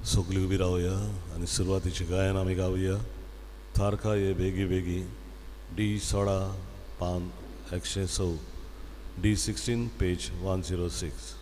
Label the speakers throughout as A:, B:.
A: सगळीं उबी रावया आनी सुरवातीचें गायन आमी गावया. थारखा ये बेगी बेगी, डी 16 पान 106, डी 16 पेज 106.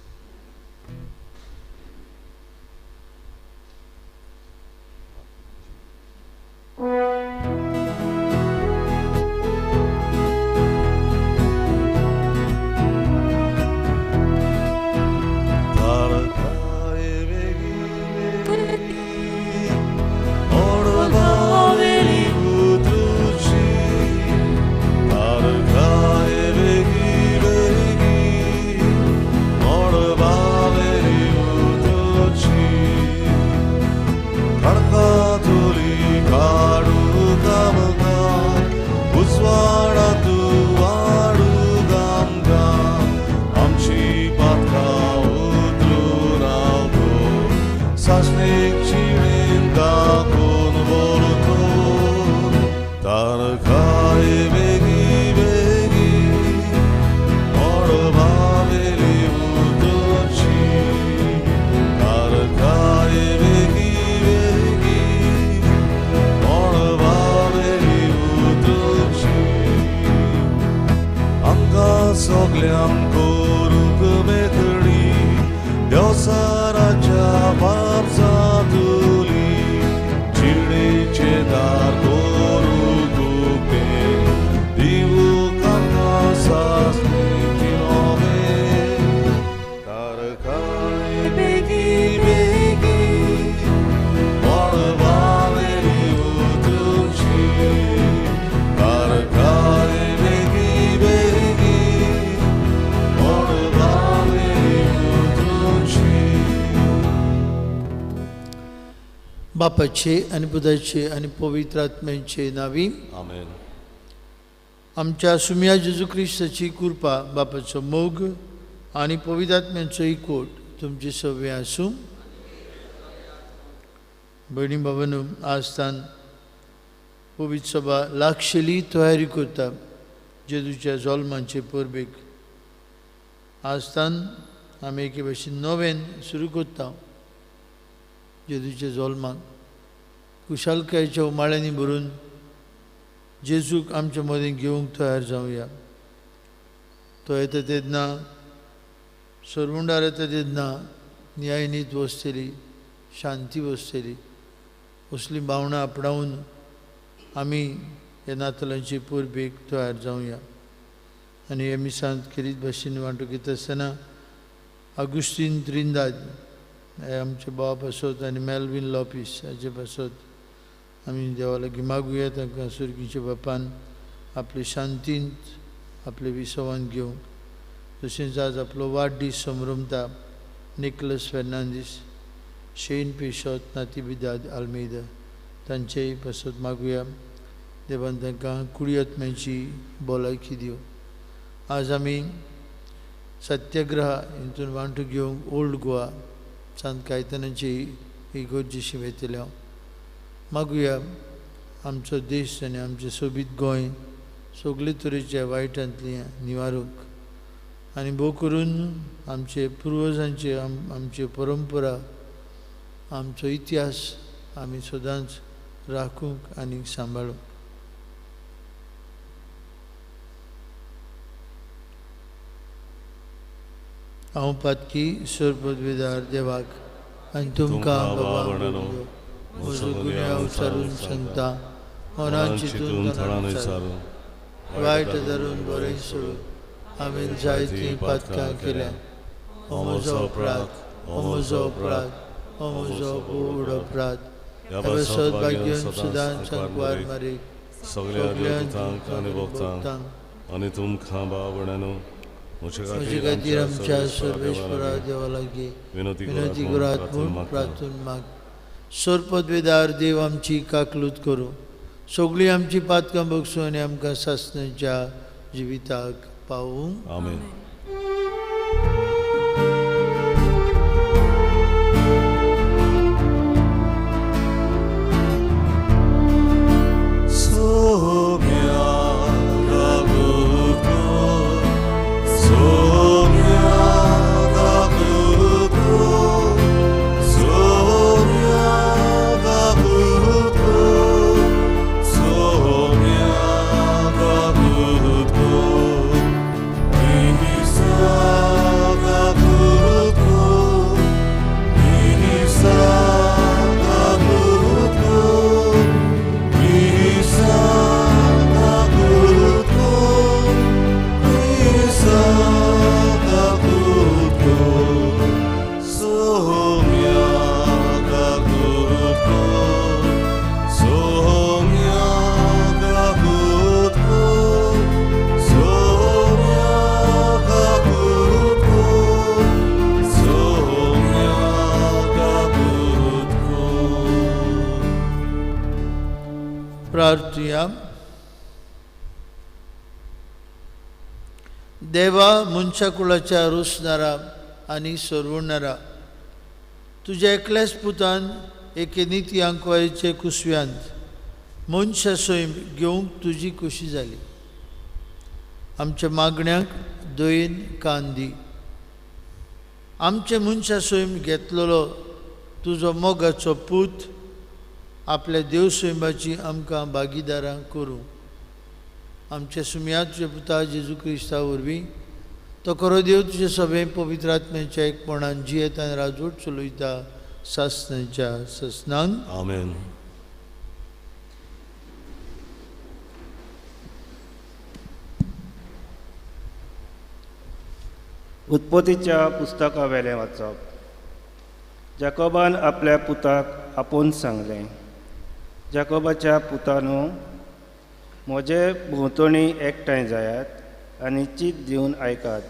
B: बापाचे आनी पुताचे आनी पवित्र आत्म्याचे नावी
A: आमेन.
B: आमच्या सुम्या जेजू क्रिस्ताची कृपा, बापाचो मोग आनी पवित्र आत्म्याचो एकवट तुमचे सगळे आसूं. भयणी बाबांनो, आज तान पवित्र सभा लागशिली तयारी करता जेजूच्या जल्माचे परबेक. आज तान आमी एके भाशेन नव्यान सुरू करता जेजूच्या जल्माक कुशालकायेच्या उमाळ्यांनी भरून जेजूक आमच्या मदें घेवंक तयार जावया. तो येता तेन्ना, सरमुंडार येता तेन्ना न्यायनीत वसतली, शांती वसतली. असलीं भावनां आपणावन आमी ह्या नातलांचे परबेक तयार जावया. आनी हे मिसांत खेरीत भाशेन वांटो घेता आसतना आगुस्तीन त्रिंदाद हे आमचे भावा पासत आनी मेलवीन लोपीस हाचे पासत आमी देवा लागीं मागुया. तांकां सुर्गीच्या बापान आपले शांतींत आपले विसवान घेवंक. तशेंच आज आपलो वाडदीस संभ्रमता निकलस फेर्नांदीस, शेन पेशोत, नातिबिदाद आल्मेदा तांचेय पासत मागुया. देवान तांकां कुडी आत्म्याची भलायकी दिवं. आज आमी सत्याग्रह हितून वांटो घेवंक ओल्ड गोवा सांत कायतानाची इगर्जेशी वेतले. हांव मागुया आमचो देश आनी आमचें सोबीत गोंय सगळे तरेच्या वायटांतली निवारूंक आनी भोव करून आमचे पुर्वजांचे आमची परंपरा, आमचो इतिहास आमी सदांच राखूंक आनी सांबाळूंक. हांव पातकी सरपदवेदार देवाक आनी तुमकां बाबा म्हजो गुन्यांव विचारून सांगता, मनान चिंतून तणान विचारून वायट धरून बरें सोडून हांवें जायतीं पातकां केल्या. हो म्हजो अपराध, हो म्हजो अपराध, हो म्हजो व्हड अपराध. ह्या सद्भाग्यान सदांच सांकवार मारी
A: सगळ्या दूतांक आनी भक्तांक आनी तुमकां भाव भयणांनो
B: म्हजे खातीर आमच्या सर्वेश्वरा देवा लागीं विनंती करात म्हूण प्रार्थून माग. सरपदवेदार देव आमची काकलूत करूं, सगळीं आमची पातकां बगसूं आनी आमकां सासणाच्या जिविताक पावूं.
A: आमेन. Sonia.
B: देवा मनशाकुळाच्या रोसणारा आनी सोरवणारा, तुज्या एकल्याच पुतान एके निती आंकवारीचे कुसव्यांत मनशा सैम घेवंक तुजी खोशी जाली. आमच्या मागण्यांक दयेन कान दी. आमचे मनशा सैम घेतलेलो तुजो मोगाचो पूत आपल्या देव सैमाची आमकां भागीदारां करूं. आमच्या सुमया तुज्या पुता जेजू क्रिस्ता वरवीं तो खरो देव तुजे सभे पवित्र आत्म्याच्या एकपणान जियेत आनी राजवट चलयता सासणाच्या ससनांक.
A: आमेन.
C: उत्पत्तीच्या पुस्तका वेलें वाचप. जाकोबान आपल्या पुताक आपोवन सांगलें, जाकोबाच्या पुतानू, म्हजे भोंवतणी एकठांय जायात आनी चीत दिवन आयकात.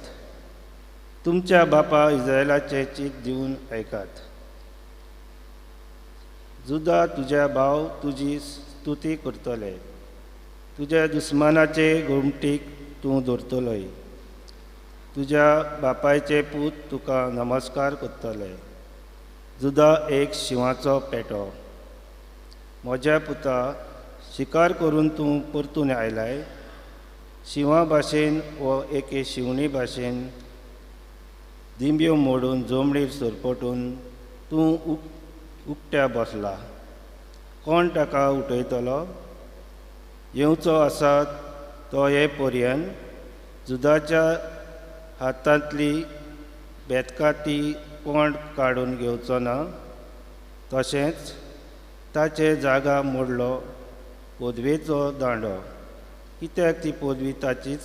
C: तुमच्या बापा इज्रायलाचें चीत दिवन आयकात. जुदा तुज्या भाव तुजी स्तुती करतले, तुज्या दुस्मानाचे गोमटीक तूं दवरतलोय. तुज्या बापायचे पूत तुका नमस्कार करतले. जुदा एक शिंवाचो पेटो. म्हज्या पुता, शिकार करून तूं परतून आयलाय. शिंवा भाशेन वो एके शिवणी भाशेन दिंब्यो मोडून जमणीर सरपटून तूं उकट्या बसला. कोण ताका उठयतलो? येवचो आसा तो हे पर्यंत जुदाच्या हातांतली बेतकाती कोण काडून घेवचो ना. तशेंच ताचे जागा मोडलो पदवेचो दांडो, कित्याक ती पदवी ताचीच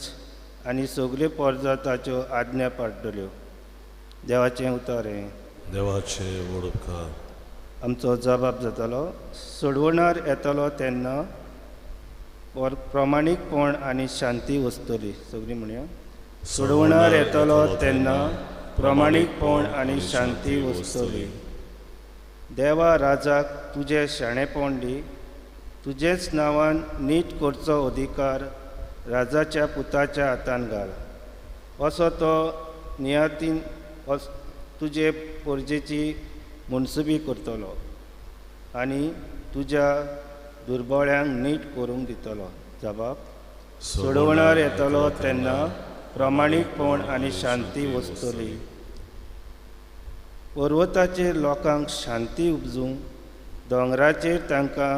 C: आनी सगल्यो परजा ताच्यो आज्ञा पाडटल्यो. देवाचें उतर हें.
A: देवाचें व्हड उपकार.
C: आमचो जबाब जातलो. सोडवणार येतलो तेन्ना प्रमाणीकपण आनी शांती वसतली. सगळीं म्हणया, सोडवणार येतलो तेन्ना प्रमाणीकपण आनी शांती वसतली. देवा राजाक तुजें शाणेपण दी, तुजेच नांवान नीट करचो अधिकार राजाच्या पुताच्या हातान घाल. असो तो नियातीन तुजे पोरजेची मनसुबी करतलो आनी तुज्या दुर्बळ्यांक नीट करूंक दितलो. जबाब. सोडवणार येतलो तेन्ना प्रमाणीकपण आनी शांती वसतली. पर्वताचेर लोकांक शांती उपजूं, दोंगराचेर तांकां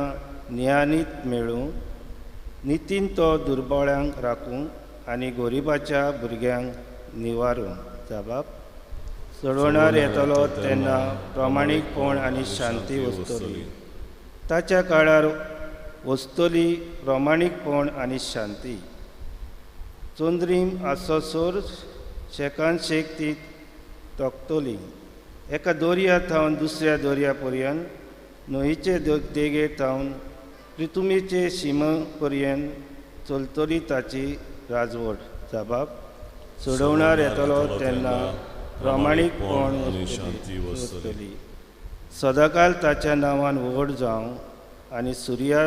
C: नियानीत मेळूं. नितीन तो दुर्बळ्यांक राखूं आनी गरिबाच्या भुरग्यांक निवारूं. जबाब. सोडवणार येतलो तेन्ना प्रमाणीकपण आनी शांती वसतली. ताच्या काळार वसतली प्रमाणीकपण आनी शांती. चंद्रीम आसोसोर शेकान शेक ती तोखतली. एका दर्या थावन दुसऱ्या दर्या पर्यंत, न्हंयचे देगे थावन प्रितुमेचे शिम पर्यंत चलतली ताची राजवट. जबाब. सोडवणार येतलो तेन्ना प्रमाणीकपण आनी शांती वसतली. सदांकाल ताच्या नांवान व्हड जावं आनी सुर्या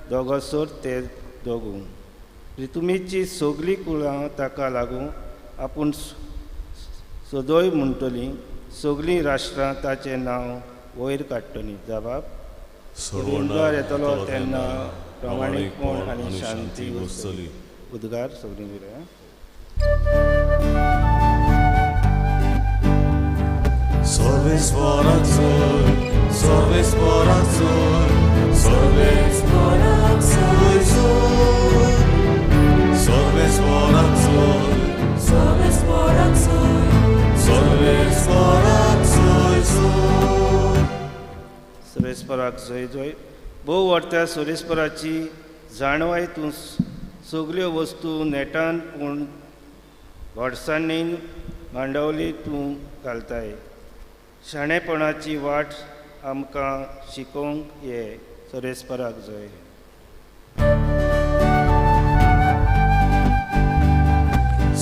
C: दोगोसोर ते दोगूं. प्रितुमेची सगळीं कुळां ताका लागूं आपूण सदोय म्हणटलीं. सगळीं राष्ट्रां ताचें नांव वयर काडटलीं. जबाब. सोडवणार येतलो तेन्ना प्रमाणीकपण आनी शांती वसतली. उद्गार. सगळीं बरें.
A: सर्वेस्पराक जोय, सर्वेस्पराक जोय, सर्वेस्पराक जोय जोय, सर्वेस्पराक जोय,
D: सर्वेस्पराक जोय,
A: सर्वेस्पराक जोय जोय.
C: सर्वेस्पराक जोय जोय. भोव व्हडत्या सर्वेस्पराची जाणवाय तूं सगल्यो वस्तू नेटान पूण गोडसाणीन मांडवली तूं घालताय. शाणेपणाची वाट आमकां शिकोवंक ये. सर्वेस्पराक जोय.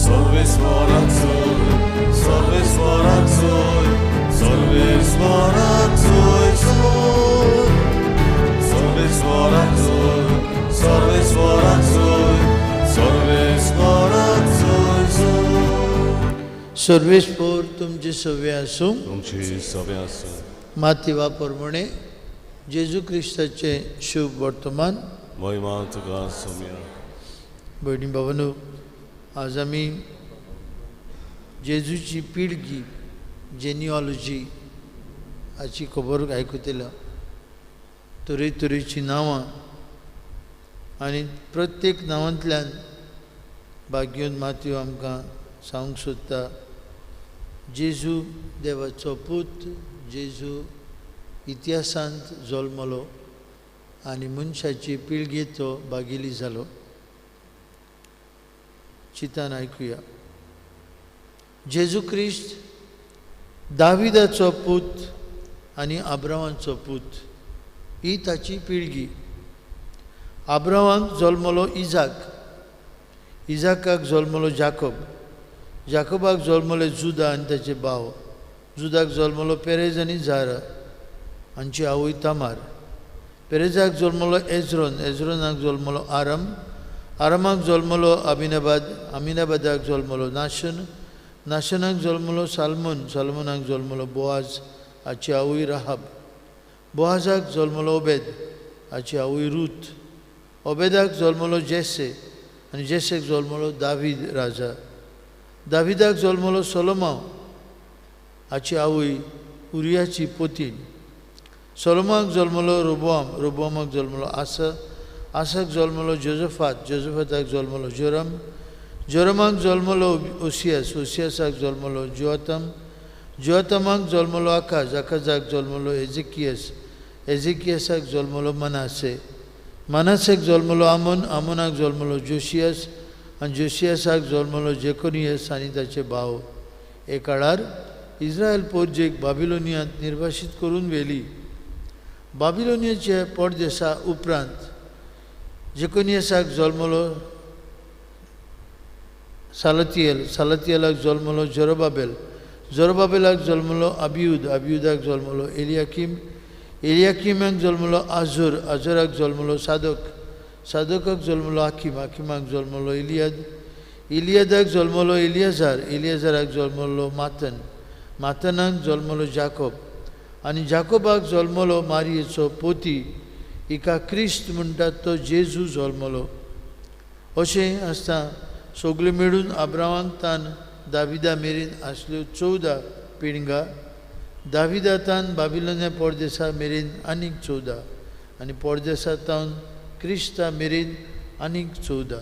A: सर्वेस्पराक जोय, सर्वेस्पराक जोय, सर्वेस्पराक जोय जोय, सर्वेस्पराक जोय, सर्वेस्पराक जोय, सर्वेस्पराक जोय जोय.
B: सर्वेस्पोर तुमचे सवे आसूं।
A: तुमची सवे आसूं।
B: माथेवा प्रमाणे जेजू क्रिस्ताचें शुभ वर्तमान।
A: महिमा तुका सोम्या।
B: भयणी बाबांनो, आज आमी जेजूची पिळगी जेनियोलॉजी हाची खबर आयकतले। तरेतरेचीं नांवां आनी प्रत्येक नांवांतल्यान भाग्योन माथ्यो आमकां सांगूंक सोदता जेजू देवाचो पूत, जेजू इतिहासांत जल्मलो आनी मनशाची पिळगेचो भागेली जालो। चिंतान आयकुया। जेजू क्रिस्त दाविदाचो पूत आनी आब्रामाचो पूत ही ताची पिळगी। आब्रामाक जल्मलो इजाक, इजाकाक जल्मलो जाकोब, जाकोबाक जल्मले जुदा आनी ताचे भाव, जुदाक जल्मलो पेरेज आनी जारा हांची आवय तामार, पेरेजाक जल्मलो एजरोन, एजरोनाक जल्मलो आरम, आरमाक जल्मलो अमिनाबाद, अमिनाबादाक जल्मलो नाशन, नाशनाक जल्मलो सालमोन, सालमोनाक जल्मलो बोआज हाची आवय राहाब, बोआजाक जल्मलो ओबेद हाची आवय रूथ, ओबेदाक जल्मलो जेसे आनी जेसेक जल्मलो दावीद राजा, दाविदाक जल्मलो सोलोमाव हाची आवय उरियाची पोतीन, सोलोमाक जल्मलो रोबोआम, रोबोआमाक जल्मलो आसा, आसाक जल्मलो जोजफात, जोजफाताक जल्मलो जोरम, जोरमाक जल्मलो ओसियास, ओसियासाक जल्मलो जोआतम, जोआतमाक जल्मलो आकाज, आकाजाक जल्मलो एजेकियस, एजेकियसाक जल्मलो मनासे, मनासेक जल्मलो आमोन, आमोनाक जल्मलो जोशियस आनी जोशियसाक जल्मलो जेकोनियस आनी ताचे भाव। हे काळार इस्रायल पोरजेक बाबिलोनियांत निर्वासीत करून व्हेली। बाबिलोनियाचे परदेसा उपरांत जेकोनियसाक जल्मलो सालतियल, सालतियलाक जल्मलो जरोबाबेल, जरोबाबेलाक जल्मलो अबियुद, अबियुदाक जल्मलो एलियाकीम, एलियाकीमाक जल्मलो आजोर, आजोराक जल्मलो सादोक, सादोकाक जल्मलो आकीम, आकिमाक जल्मलो इलियाद, इलियादाक जल्मलो इलियाजार, इलियाजाराक जल्मलो मातन, मातनाक जल्मलो जाकोब आनी जाकोबाक जल्मलो मारियेचो पोती हिका क्रिस्त म्हणटात तो जेजू जल्मलो। अशें आसता सगळें मेळून आब्रामाक तान दाविदा मेरेन आसल्यो 14 पिळग्या, दाविदा तान बाबिलोनिया परदेसा मेरेन आनीक 14 आनी परदेसा तावन क्रिस्ता मेरेन आनीक 14।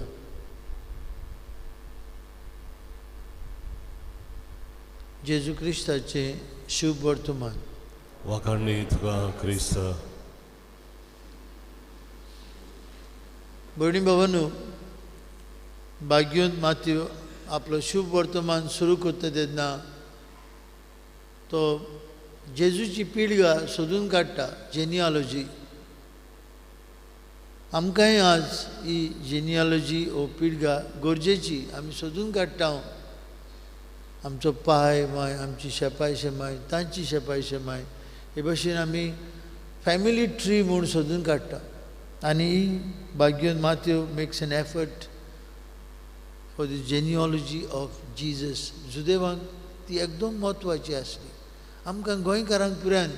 B: जेजू क्रिस्ताचें शुभ वर्तमान।
A: वाखाणणी तुका क्रिस्त।
B: भयणी बाबांनो, भाग्योन माथ्यो आपलो शुभ वर्तमान सुरू करता तेन्ना तो जेजूची पिळगा सोदून काडटा, जेनियोलॉजी। आमकांय आज ही जेनियोलॉजी ओ पिळगा गरजेची, आमी सोदून काडटा। आमचो पाय माय, आमची शेपाय शेमाय, तांची शेपाय शेमाय, हे भशेन आमी फॅमिली ट्री म्हूण सोदून काडटा। आनी ही भाग्योन Matthew makes an effort for the genealogy of Jesus. जुदेवांक ती एकदम म्हत्वाची आसली, आमकां गोंयकारांक पुरान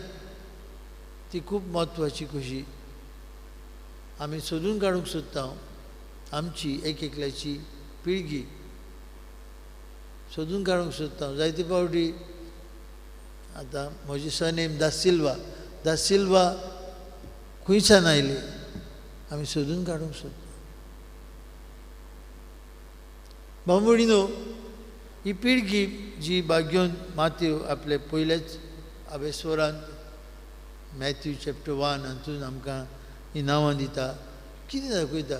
B: ती खूब म्हत्वाची कशी आमी सोदून काडूंक सोदता। आमची एक एकल्याची पिळगी सोदून काडूंक सोदता। जायते फावटी आतां म्हजी सरनेम दा सिल्वा, दा सिल्वा खंयच्यान आयली आमी सोदून काडूंक सोदता। भाव भयणीनो, ही पिळगी जी भाग्योन माथ्यो आपले पयल्याच आबेस्वरांत मॅथ्यू चॅप्टर 1 हातून आमकां ही नांवां दिता, कितें दाखयता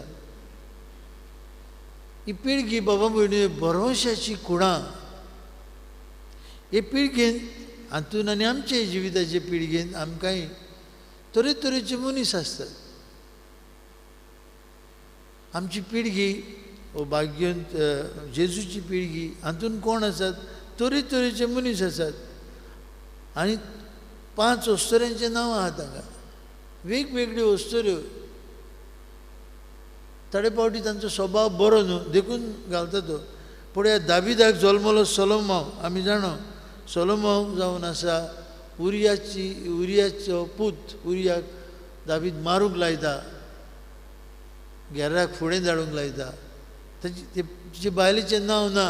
B: ही पिळगी बाबा भयणी भरवंशाची कुणां। हे पिळगेन हातून आनी आमचे जिविताचे पिळगेन आमकांय तरेतरेचे मनीस आसतात। आमची पिळगी ओ भाग्योन जेजूची पिळगी हातून कोण आसात, तरेतरेचे मनीस आसात आनी 5 अस्तुऱ्यांचें नांव आहा तांकां, वेगवेगळ्यो अस्तुऱ्यो। थोडे फावटी तांचो स्वभाव बरो न्हू देखून घालता तो, पळया दाविदाक जल्मलो सोलोमाव, आमी जाणो सोलोमाव जावन आसा उरियाचो पूत। उरियाक दावीद मारूंक लायता, गेराक फुडें धाडूंक लायता। ताची बायलेचें नांव ना।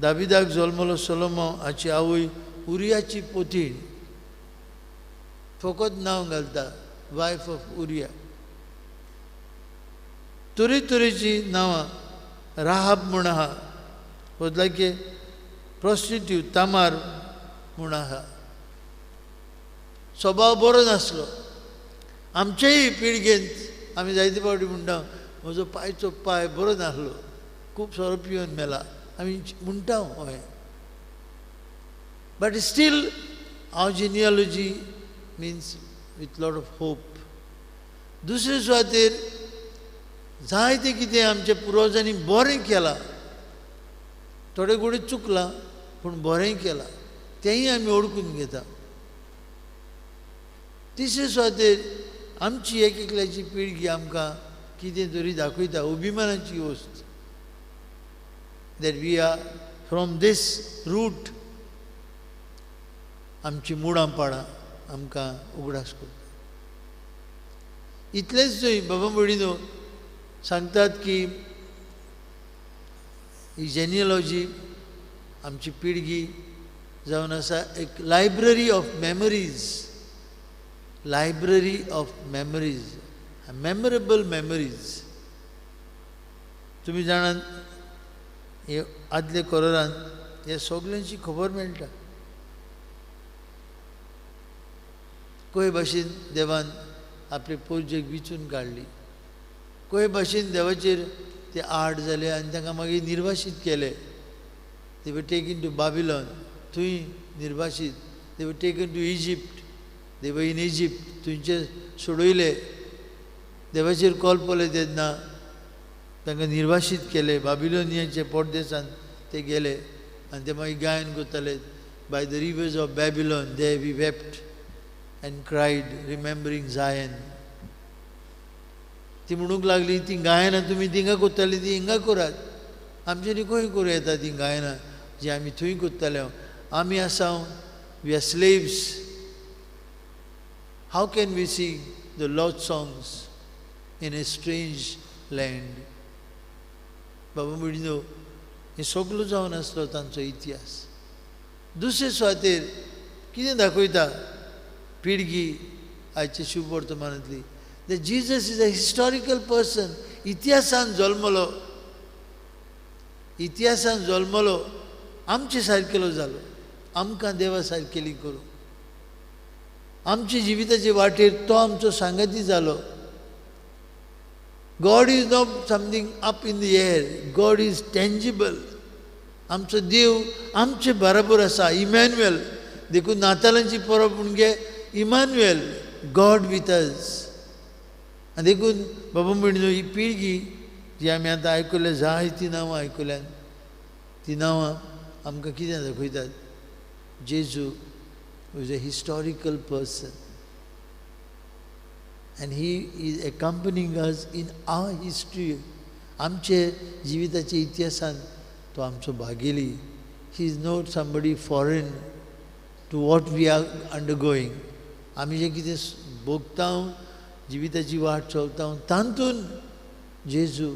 B: दाविदाक जल्मलो सोलोमाव हाची आवय उरियाची पोतीण, फकत नांव घालता वायफ ऑफ उरिया। तरेतरेची नांवां, राहाब म्हूण आहा, बदलाके प्रोस्टिट्यूट तामार म्हूण आहा। स्वभाव बरो नासलो। आमचेय पिळगेंत आमी जायते फावटी म्हणटा म्हजो पायचो पाय बरो नासलो, खूब सोरो पिवन मेला, आमी म्हणटा हय। But still our genealogy means with lot of hope. दुसरे सुवातेर जायते कितें आमच्या पुर्वजांनी बरें केलां, थोडे गोडे चुकलां पूण बरें केलां, तेंय आमी ओळखून घेता। तिसरे सुवातेर आमची एक एकल्याची पिळगी आमकां कितें तरी दाखयता, अभिमानाची वस्त, that we are from this root. आमची मुळां पाळां आमकां उगडास करता। इतलेंच न्हय, बाबा भयणीनो सांगतात की ही जेनियलॉजी आमची पिळगी जावन आसा एक library of memories, library of memories, memorable memories. तुमी जाणात हे आदले कोरोरान हे सगल्यांची खबर मेळटा। खंय भाशेन देवान आपले पोरजेक विचून काडली, खंय भाशेन देवाचेर ते आड जाले आनी तांकां मागीर निर्वाशीत केले। They were taken to Babylon, थंय निर्वाशीत। They were taken to Egypt, they were in Egypt, थंयचे सोडयले। देवाचेर कॉल पळय तेन्ना तांकां निर्वाशीत केले, बाबिलोनियाचे परदेसान ते गेले आनी ते मागीर गायन करताले, by the rivers of Babylon they we wept and cried remembering Zion. ती म्हणूंक लागली ती गायनां तुमी थिंगा करताली ती हिंगा करात, आमच्यांनी खंय करूं येता ती गायनां जी आमी थंय करताले। आमी आसा, we are slaves, how can we sing the Lord songs in a strange land. बाबा भयणीनो हें सगलो जावन आसलो तांचो इतिहास। दुसरे सुवातेर कितें दाखयता पिळगी आयचे शुभ वर्तमानांतली, that Jesus is a historical person. इतिहासान जल्मलो, इतिहासान जल्मलो, आमचे सारकेलो जालो, आमकां देवा सारकेली करूं, आमच्या जिविताचे वाटेर तो आमचो सांगाती जालो। God is not something up in the air, God is tangible. आमचो देव आमचे बराबर आसा, इमॅन्युएल। देखून नातालांची परब म्हणजे इमानुएल, गॉड विथ अस। आनी देखून बाबा भयणीनो ही पिळगी जी आमी आतां आयकुल्या, जायतीं नांवां आयकुल्यान, ती नांवां आमकां कितें दाखयतात, जेजू was a historical person and he is accompanying us in our history. आमचे जिविताच्या इतिहासान तो आमचो भागेली। He is not somebody foreign to what we are undergoing. आमी जें कितें भोगता, जिविताची वाट चलता, तातूंत जेजू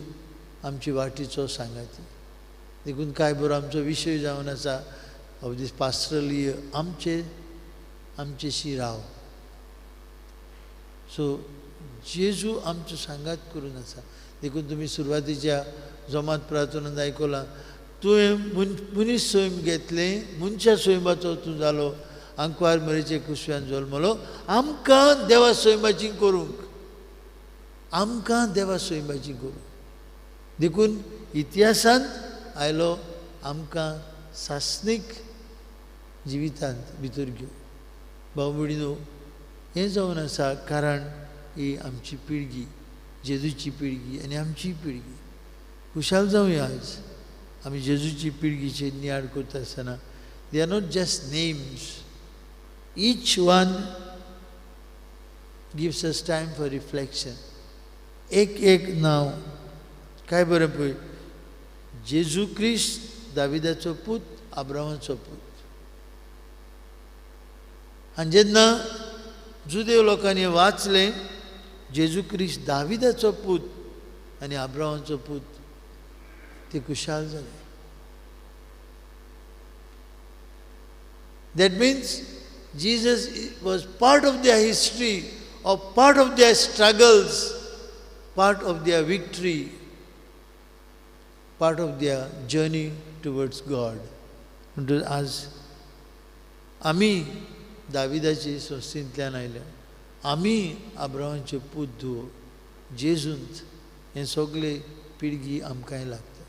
B: आमची वाटीचो सांगाती। देखून काय बरो आमचो विशय जावन आसा ऑफ these pastoral year, आमचे आमचेशी राव। सो जेजू आमचो सांगात करून आसा। देखून तुमी सुरवातीच्या जमात प्रार्थनांत आयकलां, तुवें मनीस सैम घेतलें, मनशा सैमाचो तूं जालो, आंकवार मरेचे कुसव्यान जल्मलो, आमकां देवा सैमाची करूंक, आमकां देवा सैमाची करूंक। देखून इतिहासांत आयलो आमकां सासणीक जिवितांत भितर घेवन। भाव भयणीनो हें जावन आसा कारण ही आमची पिळगी, जेजूची पिळगी आनी आमची पिळगी। खुशाल जावया आज आमी जेजूची पिळगीचेर नियाळ करता आसतना, they are not just names, each one gives us time for reflection. एक एक नांव काय बरें पळय, जेजू क्रिस्त दाविदाचो पूत, आब्रामाचो पूत. आनी जेन्ना जुदेव लोकांनी वाचलें जेजू क्रिस्त दाविदाचो पूत आनी आब्रामाचो पूत, ते खुशाल जाले. That means Jesus was part of their history, or part of their struggles, part of their victory, part of their journey towards God. म्हणटकच आज आमी दाविदाचे संस्थेंतल्यान आयल्या, आमी आब्रामाचे पूत धुवो, जेजूंत हें सगळे पिळगी आमकांय लागता.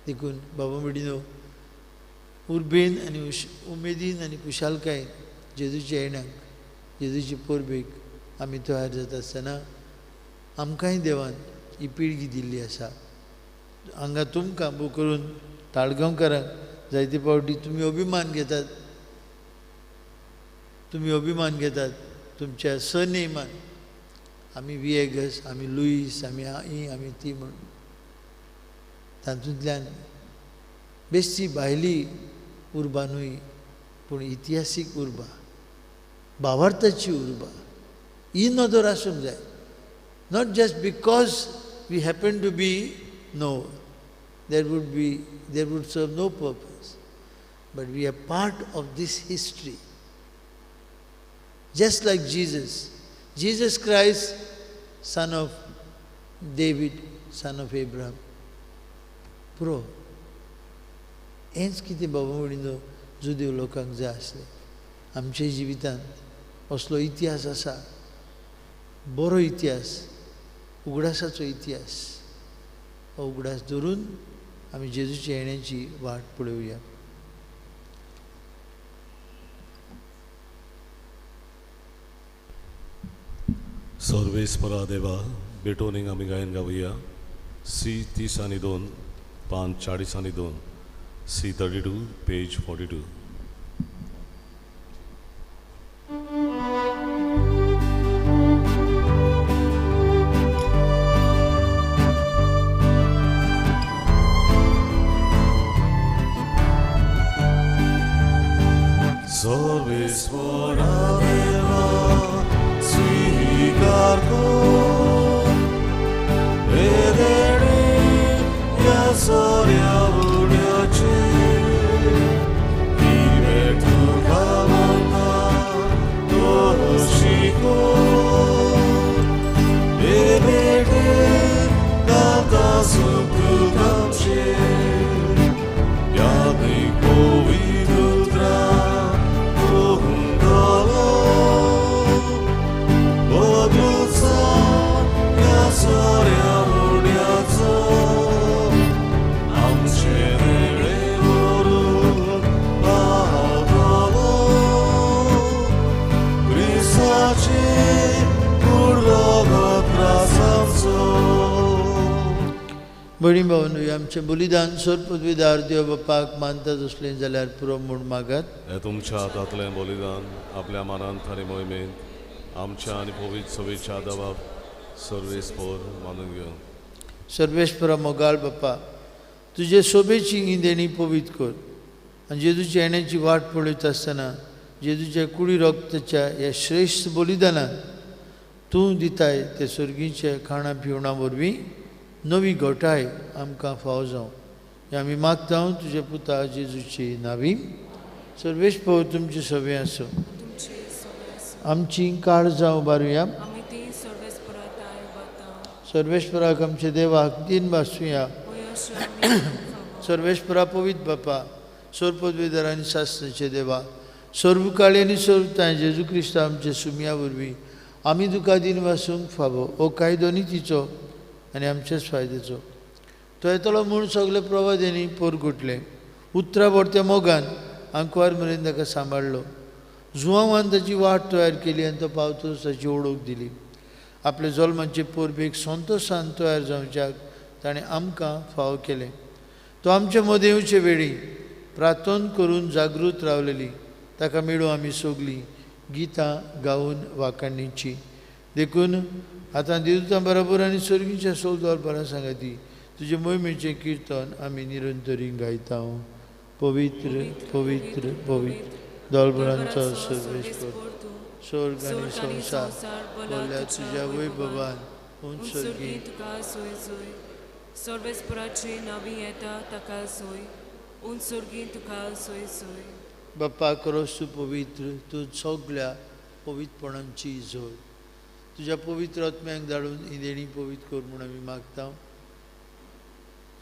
B: देखून बाबा भयणीनो, उर्बेन आनी उमेदीन आनी खुशालकायेन जेजूच्या येण्याक, जेजूचे परबेक आमी तयार जाता आसतना आमकांय देवान ही पिळगी दिल्ली आसा. हांगा तुमकां बो करून ताळगांवकारांक जायते फावटी तुमी अभिमान घेतात, तुमी अभिमान घेतात तुमच्या सरनेमान, आमी विएगस, आमी लुईस, आमी ही, आमी ती म्हूण. तातूंतल्यान बेश्टी भायली उर्बा न्हय, पूण इतिहासीक उर्बा, भावार्थाची उर्बा, ही नदर आसूंक जाय. Not just because we happen to be, no, there would serve no purpose, but we are part of this history. Just like Jesus, Jesus Christ, son of David, son of Abraham. पुरो हेंच कितें बाबा भयणीनो जुदेव लोकांक जाय आसलें. आमच्या जिवितांत असलो इतिहास आसा, बरो इतिहास, उगडासाचो इतिहास. हो उगडास धरून आमी जेजूच्या येण्याची वाट पळोवया.
A: सर्वेस्परा देवा बेटोनिंग आमी गायन गावया. सी 30 आनी 2, पान 40 आनी 2, C 32 page 42. सर्वेस्परा देवा स्वीकार कर, हे देणे ह्या सोऱ्या उड्याचे, ही भेट तुका मानता तो शिको, हे भेटे गाता सुख आमचे, यादीक पवित्र
B: भयणी भावनो, आमचें बलिदान सोर पदवीदार देव बापाक मानता तसलें जाल्यार पुरो म्हूण मागात.
A: हे तुमच्या हातांतलें बलिदान आपल्या मानांत आनी मोहिमेंत आमच्या आनी पवित्र सभेच्या दबाब सर्वेस्पर मानून घेवन.
B: सर्वेस्परा मोगाळ बापा, तुजे सोबेची ही देणी पवित्र कर आनी जेजूच्या येण्याची वाट पळयता आसतना जेजूच्या कुडी रक्ताच्या ह्या श्रेश्ठ बलिदानान तूं दिताय ते सर्गीच्या खाणा पिवणा वरवीं नवी घटाय आमकां फावो जावं, हें आमी मागता तुज्या पुता जेजूची नावी. सर्वेस्पर तुमचे सगळें आसूं. आमची काळजां उबारुया. सर्वेस्पराक आमच्या देवाक दिन भासुया. सर्वेस्परा पवित्र बापा, सोर पदवीधर आनी सासणाचे देवा, सर्वकाळी आनी सर्वताय जेजू क्रिस्ता आमच्या सुमया वरवीं आमी तुका दिन भासूंक फावो हो कायदो नितीचो आनी आमच्याच फायद्याचो. तो येतलो म्हूण सगळे प्रवाद्यांनी पोरगुटले, उतरा भरत्या मोगान आंकवार मेरेन ताका सांबाळ्ळो. जुवांवान ताची वाट तयार केली आनी तो पावतोच ताची ओळख दिली. आपले जल्माचे परबेक संतोशान तयार जावच्याक ताणें आमकां फावो केलें. तो आमचे मदें येवचे वेळी प्रार्थन करून जागृत रावलेली ताका मेळूं आमी सगलीं गितां गावन वाखाणीची. देखून आतां देवतां बरोबर आनी सर्गीच्या सोलदार बरां सांगाती तुजे मोहिमेचें किर्तन आमी निरंतरी गायता. पवित्र पवित्र पवित्र दलबळांचो सर्वेस्पर, स्वर्ग आनी संवसार भरल्या तुज्या वैभवान.
D: उंच तुका सोय सोय, सर्वेस्पराची नवी येता ताका सोय, उंच तुका सोय सोय.
B: बाप्पा क्रोस तूं पवित्र, तूं सगल्या पवित्रपणांची जोड. तुज्या पवित्र आत्म्याक धाडून ही देणी पवित्र कर म्हूण आमी मागता.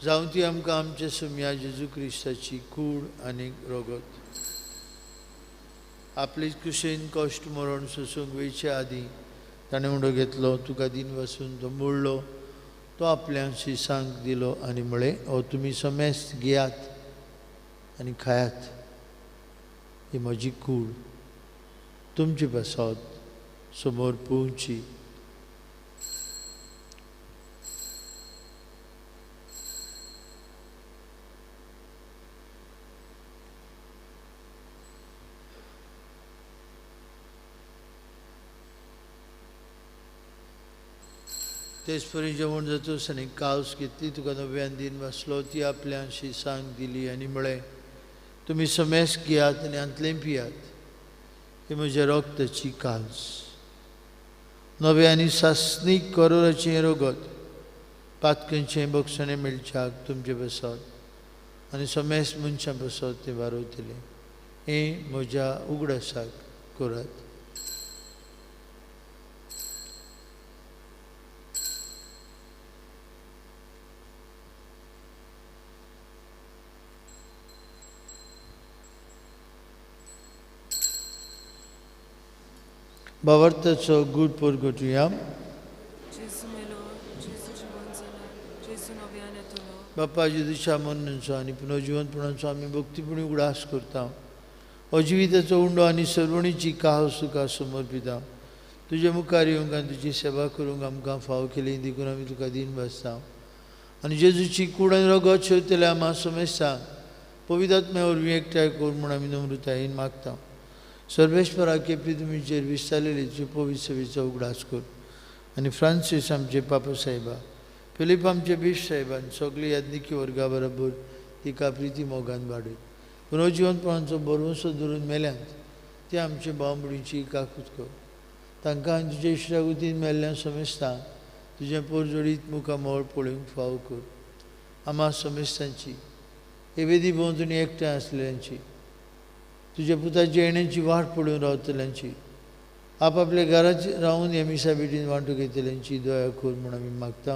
B: जावं ती आमकां आमच्या सुम्या जेजू क्रिस्ताची कूड आनी रगत. आपले कुशेन कश्ट मरण सोसूंक वयचे आदीं ताणें उंडो घेतलो, तुका दिन वसून तो मोडलो, तो आपल्या शिसांक दिलो आनी म्हळें, हो तुमी समेस्त घेयात आनी खायात, ही म्हजी कूड तुमचे पासत समोर पोवची. तेच परी जेवण जातूच आनी कावस घेतली, तुका नव्यान दिन वाचलो, ती आपल्या शिसांक दिली आनी म्हळें, तुमी समेस्त घेयात आनी हांतलें पियात, ही म्हज्या रक्ताची काल्स, नवें आनी सासणीक करोराचें रगत, पातकांचें बक्षणें मेळच्याक तुमचे बसत आनी समेस्त मनशां बसत तें वारवतलें. हें म्हज्या उगडासाक करात. भावार्थाचो गूढ परगटुया. बाप्पा जेजूच्या मरणाचो आनी पुनर्जिवनपणाचो आमी भक्तीपणी उगडास करता. अजिविताचो उंडो आनी सर्वणीची काहस तुका समर्पिता. तुजे मुखार येवंक आनी तुजी सेवा करूंक आमकां फाव केली देखून आमी तुका दीन भासता. आनी जेजूची कूड आनी रगत शेवतल्या आमा समेस्तांक पवित्र आत्म्या वरवीं एकठांय कर म्हूण आमी नम्रतायेन मागता. सर्वेस्परा केपी तुमीचेर विस्तारलेली तुजे पवित्र सेवेचो उगडास कर आनी फ्रांसीस आमचे पापा साहेबा, फिलीप आमचे बीश साहेबान सगळी याज्ञिकी वर्गा बरोबर तिका प्रिती मोगान वाडयत. पुनर्जिवनपणाचो भरवंसो धरून मेल्यांत ते आमचे भावभयणीची काकूत कर. तांकां आनी तुजे इश्टागतीन मेल्ल्या समेस्तांक तुजें पोरजोडीत मुखामळ पळोवंक फाव कर. आमा समेस्तांची हे वेदी भोंवतणी एकठांय आसलेल्यांची, तुज्या पुताची येण्याची वाट पळोवन रावतल्यांची, आपआपल्या घराची रावून ह्या मिसा भेटीन वांटो घेतल्यांची दया कर म्हूण आमी मागता.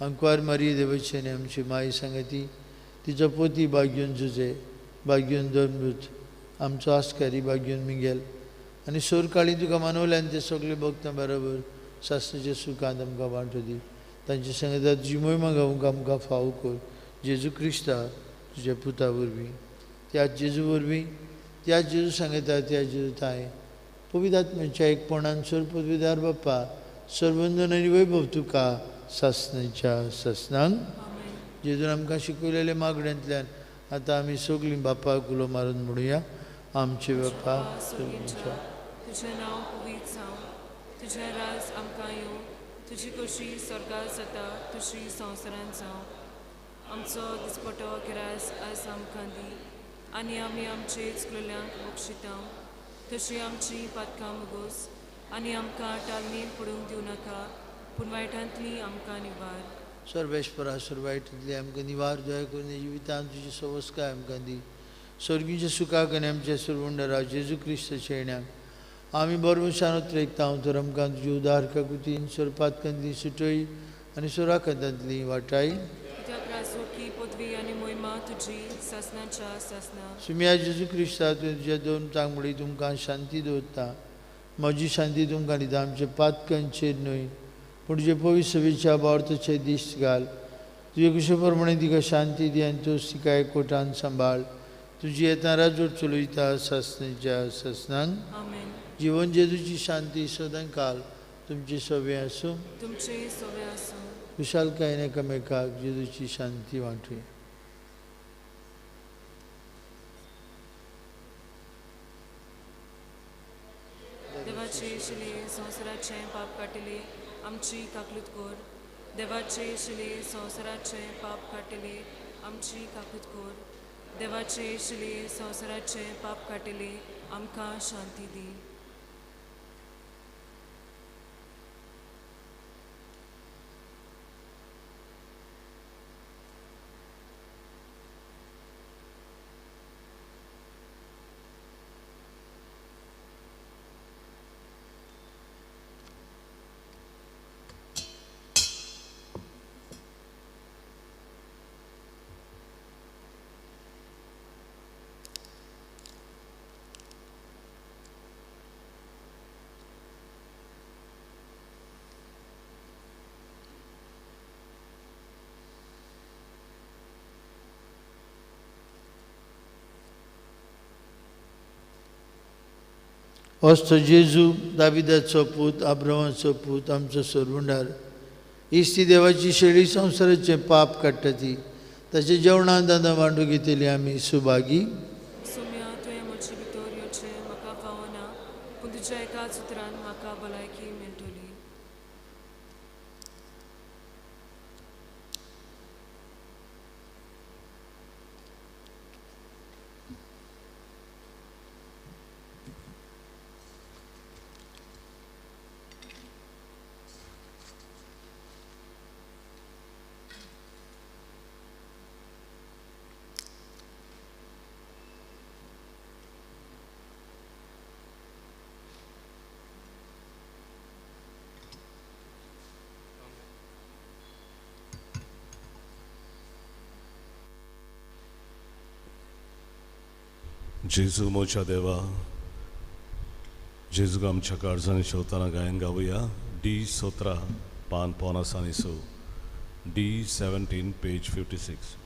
B: अंकवार मारी देवाची आनी आमची माई सांगती, तिचो पोती बाग्यून जुजे, बाग्यून धर्मदूत, आमचो आस्कारी बाग्यून मिंगेल आनी सोरकाळी तुका मानवल्यान ते सगळे भक्तां बरोबर शास्त्राच्या सुखांत आमकां वांटो दी. तांचे सांगता तुजी मोहिमा गावंक आमकां फाव कर. जेजू क्रिस्ता तुज्या पुता वरवीं, त्या जेजू वरवीं, त्या जेजू सांगता त्या जेजू ताय पवित्र आत्म्याच्या एकपणान सर्वपदवीदार बाप्पा सर्वंदन आनी वैभव तुका सासणाच्या सासणांक. जेजून आमकां शिकयलेले मागण्यांतल्यान आतां आमी सगळीं बापाक उलो मारून म्हणुया, आमचे बापा तुमच्या
D: तुजें नांव पवित्र जावं, तुजें राज आमकां येवं, तुजी खोशी स्वर्गार जाता तशी संवसारांत जावं. आमचो दिसपटो गिरास आज आमकां दी आनी आमी आमचे चुकलेल्यांक बक्षिता तशी आमची पातकां मुगोस आनी आमकां टालमी पडूंक दिवं नाका, पूण वायटांतली आमकां निवार.
B: सर्वेस्परा सर्वायटांतली आमकां निवार. दया करून जिवितांत तुजी सवस्काय आमकां दी. स्वर्गीच्या सुखाक आनी आमच्या सर्वंडरा जेजू क्रिस्ताच्या येण्याक आमी बरवशान उतरेकता. तर आमकां तुजी उदार काकुतीन सोरपातकांतली सुटय आनी सोराकांतांतली वाटाय. सुम्या जेजू क्रिस्ता तुवें तुज्या दोन तांगडी तुमकां शांती दवरता. म्हजी शांती तुमकां दिता, आमच्या पातकांचेर न्हय पूण तुजे पवित्र सभेच्या भावार्थाचे दीस घाल. तुजे कुशे प्रमाणे तिका शांती दी आनी तूं तिका एकवटान सांबाळ. तुजी येता राजवट चलयता सासणाच्या सासणांक. जिवन जेजूची शांती सदां काल तुमची सवे आसूं. खुशालकायेन एकामेकाक जेजूची शांती वांटुया.
D: देवाचे शिले संवसाराचें पाप काडटले आमची काकलूत कर. देवाचे शिले संवसाराचे पाप काडटले आमची काकूत कर. देवाचे शिले संवसाराचे पाप काडटले आमकां शांती दी.
B: असतो जेजू दाविदाचो पूत, आब्रामाचो पूत, आमचो सोरवंडार. इस्ती देवाची शेळी संवसाराचें पाप काडटा ती ताच्या जेवणान दादा मांडू घेतली आमी सुभागी.
D: सोम्या, तुवें म्हजे भितर येवचें म्हाका फावना, पूण तुज्या एकाच उतरान म्हाका भलायकी मेळटली.
A: जेजू मोच्या देवा, जेजूक आमच्या काळजांनी शेवताना गायन गावया. डी 17 पान 56, डी 17 पेज 56.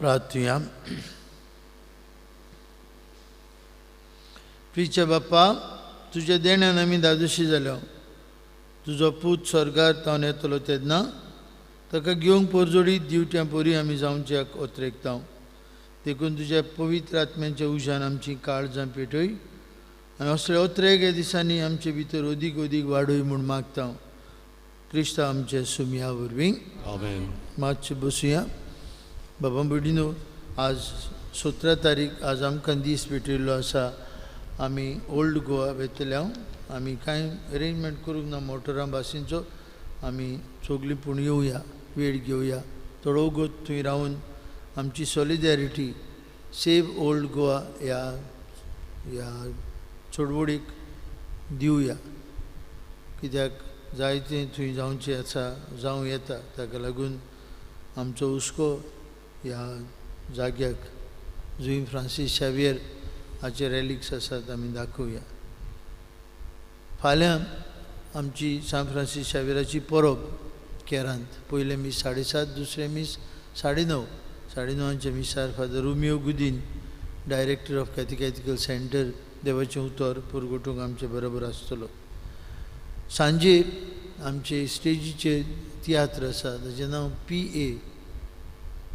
B: प्रार्थुया. प्रिच्या बाप्पा, तुज्या देण्यान आमी धादोशी जाल्या. तुजो पूत स्वर्गार तावन येतलो तेन्ना ताका घेवंक पोरजोडी दिवट्यां पोरी आमी जावच्याक ओतरेकता. देखून तुज्या पवित्र आत्म्यांच्या उज्यान आमची काळजां पेटय आनी असले ओतरेक ह्या दिसांनी आमचे भितर अदीक अदीक वाडय म्हूण मागता. क्रिस्तांव आमच्या सुमया वरवीं.
A: आमेन.
B: मातशें बसुया. बाबा भयणीनो, आज 17 तारीख, आज आमकां दीस भेटयल्लो आसा. आमी ओल्ड गोवा वेतले. हांव आमी कांय अरेंजमेंट करूंक ना मोटरां बासींचो. आमी सगळीं पूण येवया, वेळ घेवया, थोडो वगत थंय रावन आमची सॉलिडेरिटी सेव ओल्ड गोवा ह्या ह्या चळवळीक दिवया. कित्याक जायतें थंय जावचें आसा, जावं येता. ताका लागून आमचो हुस्को ह्या जाग्याक जुई फ्रांसीस शावियर हाचे रेलिक्स आसात आमी दाखोवया. फाल्यां आमची सांत फ्रांसीस शावियराची परब केरांत. पयलें मीस 7:30, दुसरें मीस 9:30. 9:30 मिसार Father Romeo Gudin, director of catechetical centre, देवाचें उतर पुरगोटूंक आमचे बरोबर आसतलो. सांजे आमचे स्टेजीचेर तियात्र आसा, ताचें नांव पी ए.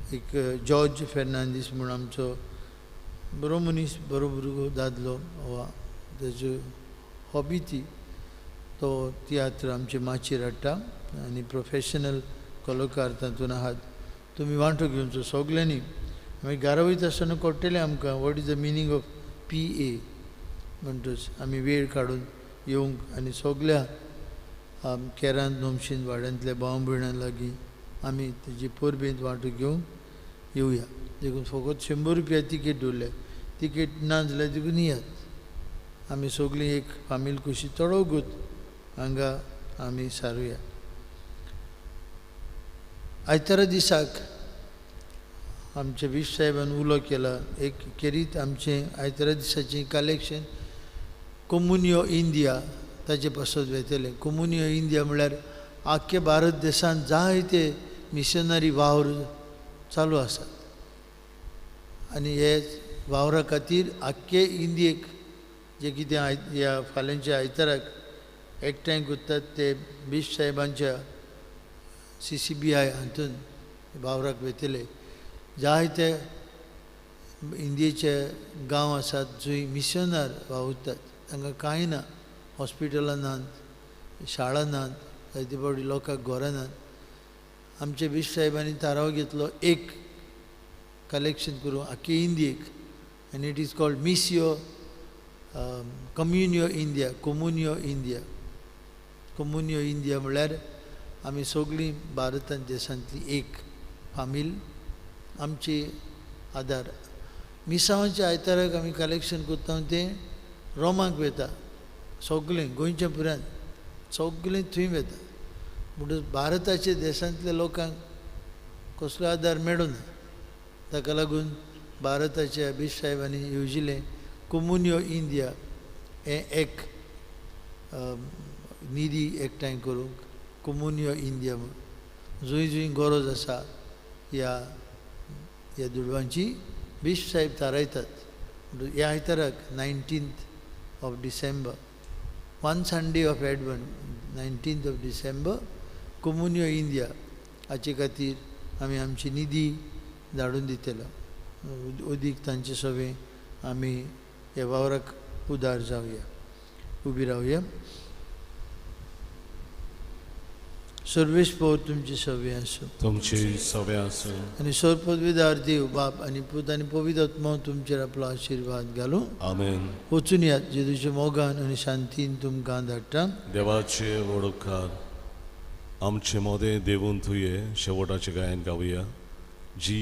B: एक जॉर्ज फेर्नांदीस म्हूण आमचो बरो मनीस, बरो भुरगो, दादलो वा ताजो हॉबी ती, तो तियात्र आमचे माचयेर हाडटा आनी प्रोफेशनल कलाकार तातूंत आहात. तुमी वांटो घेवचो सगल्यांनी. मागीर घरा वयता आसतना कळटलें आमकां what is the meaning of P A. म्हणटच आमी वेळ काडून येवंक आनी सगल्या केरांत नोमशीन वाड्यांतल्या भाव भयणां लागीं आमी तेजी परबेंत वांटो घेवंक येवया. देखून फकत 100 रुपया तिकेट दवरल्या. तिकेट ना जाल्यार देखून येयात. आमी सगळीं एक फामील कशी थोडो वगत हांगा आमी सारुया. आयतारा दिसाक आमच्या बीश साहेबान उलो केला एक खेरीत आमचें आयतारा दिसाचें कलेक्शन कोमुनियो इंडिया ताचे पासत वेतलें. कोमुनियो इंडिया म्हळ्यार आख्खे भारत देशांत जायते मिशनरी वावर चालू आसात आनी हे वावरा खातीर आख्खे इंडियेक जे कितें ह्या फाल्यांच्या आयताराक एकठांय करतात ते बीश साहेबांच्या सी सी बी I हातून वावराक वेतले. जायते इंडियेचे गांव आसात जंय मिशनार वावुरतात, तांकां कांय ना, हॉस्पिटलां नात, शाळा नात, जायते फावटी लोकांक घरां नात. आमच्या बीश साहेबांनी थाराव घेतलो एक कलेक्शन करूं आख्खे इंडियेक आनी it is called Missio Communio India, Communio India. Communio India म्हळ्यार आमी सगळीं भारतांत देशांतली एक फामील, आमची आदार. मिसांवाच्या आयताराक आमी कलेक्शन करता तें रोमाक वता, सगळें गोंयच्या पुरान सगळें थंय वता. म्हणटच भारताच्या देशांतल्या लोकांक कसलो आदार मेळना. ताका लागून भारताच्या बीश साहेबांनी येवजिलें कोमुनियो इंडिया हें एक निधी एकठांय करूंक कोमुनियो इंडिया म्हूण जंय जंय गरज आसा ह्या ह्या दुडवांची बीश साहेब थारायतात. ह्या आयताराक 19th of December, one Sunday of Advent, 19th of December, Communio India हाचे खातीर आमी आमची निधी धाडून दितलो. अदीक तांचे सगळें आमी ह्या वावराक उदार जावया, उबी रावया. सर्वेस्पोर तुमची सवे आसूं,
A: तुमची सवे आसूं.
B: आनी सर्वपदवीदार देव बाप आनी पूत आनी पवित्र आत्मो तुमचेर आपलो आशिर्वाद घालूं.
A: आमेन.
B: वचून यात जेजूच्या मोगान आनी शांतीन तुमकां धाडटा.
A: देवाचे व्हड उपकार आमचे मोदें देवून थुये. शेवटाचें गायन गावया. जी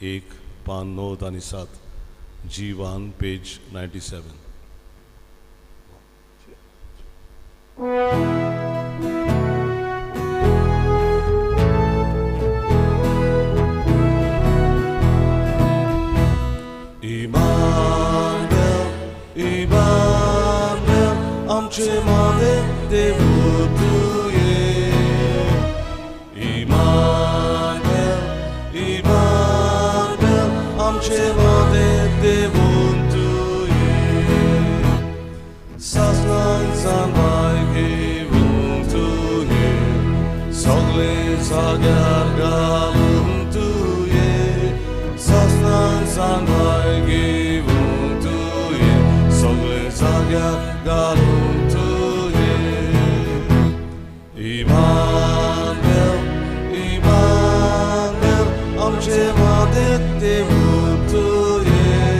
A: 1 पान 9 आनी 7, जी 1 पेज 97. इमानुएल, इमानुएल, आमचे मोदें देवू तुये. इमानुएल, इमानुएल, जाग्यार घालून तुवें सासणान जाणवाय घेवून तुवें सगळे जाग्यार घालून तुवें इमानुएल इमानुएल आमचे मदें देवूळ तुवें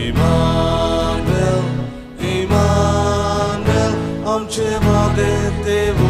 A: इमानुएल इमानुएल आमचे मदें देवूळ.